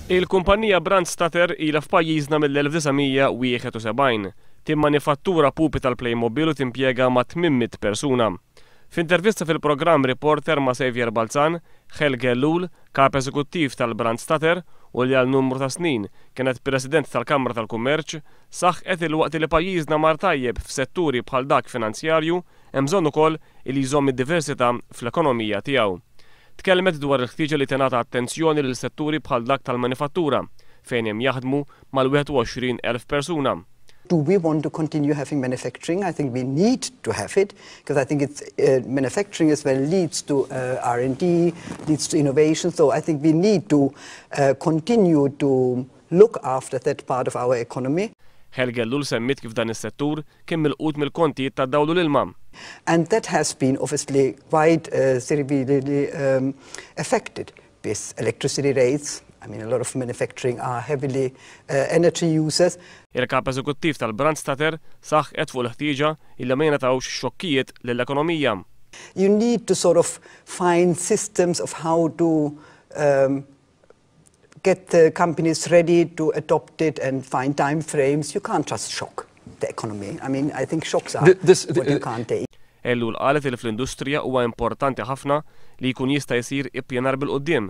Il-kumpanija Brandstatter ilha f'pajjiżna mill-1971. Timmanifattura pupi tal-Playmobil u timpjega ma' 800 persuna. F'intervista fil-programm Reporter ma' Saviour Balzan, Helge Ellul, kap eżekuttiv tal-Brandstatter u li għal numru ta' snin kienet President tal-Kamra tal-Kummerċ, saħqet li waqt li pajjiżna mar tajjeb f'setturi bħal dak finanzjarju, hemm bżonn ukoll li jżomm id-diversità fl-ekonomija tiegħu. Tkellmet dwar il-ħtieġa li tingħata attenzjoni lil setturi bħal dak tal-manifattura, fejn hemm jaħdmu mal-21,000 persuna. Do we want to continue having manufacturing? I think we need to have it, because I think manufacturing as well leads to R&D, leads to innovation. So I think we need to continue to look after that part of our economy. Helge Ellul semmiet kif dan is-settur kien milqut mill-kontijiet tad-dawl u l-ilma. And that has been obviously quite severely affected with electricity rates. I mean, a lot of manufacturing are heavily energy users. Il-kap eżekuttiv tal-Brandstatter saħqet fuq l-ħtieġa illi ma jingħatawx xokkijiet lill-ekonomija. You need to sort of find systems of how to get the companies ready to adopt it and find time frames. You can't just shock the economy. I mean, I think shocks are what you can't take. Ellul qalet li fl-industrija huwa importanti ħafna li jkun jista' jsir ippjanar bil-quddiem.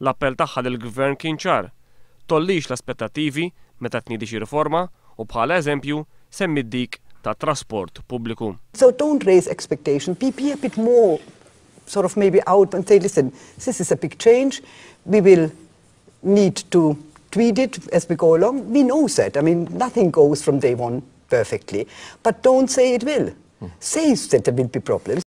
L-appell tagħha lill-gvern kien ċar. Tgħollix l-aspettattivi meta tniedi xi riforma u bħala eżempju semmiet dik ta' trasport pubbliku. So don't raise expectations. Be a bit more sort of maybe out and say, "Listen, this is a big change. We will need to tweak it as we go along." We know that. I mean, nothing goes from day one perfectly. But don't say it will. Say that there will be problems.